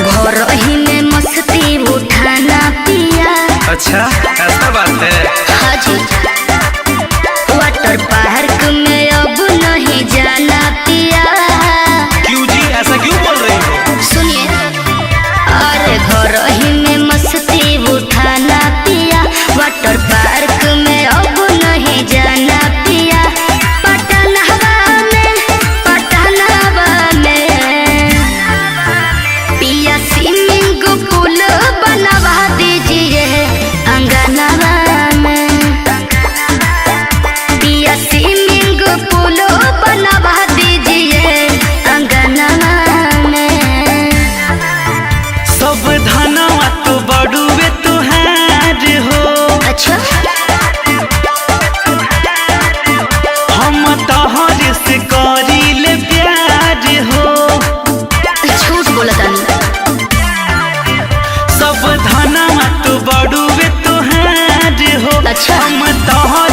घर ही में मस्ती उठाना पिया। अच्छा, ऐसा बात है। हाँ जी, वाटर पार्क में अब नहीं जाना पिया। क्यों जी, ऐसा क्यों बोल रही हो? सुनिए, अरे घर ही में मस्ती उठाना पिया, वाटर पार्क में अब नहीं जाना पिया। पटनवा में, पटनवा में पिया स्विमिंग पूल बनवा दीजिए अंगनवा में। पिया स्विमिंग पूल बनवा दीजिए अंगनवा में। सब धनवा तो बड़ुए तुहार हो। अच्छा, हम तोहर से करीले प्यार हो। झूठ बोलतानी। सब धनवा तो बड़ुए तुहार हो। अच्छा। हम तोहर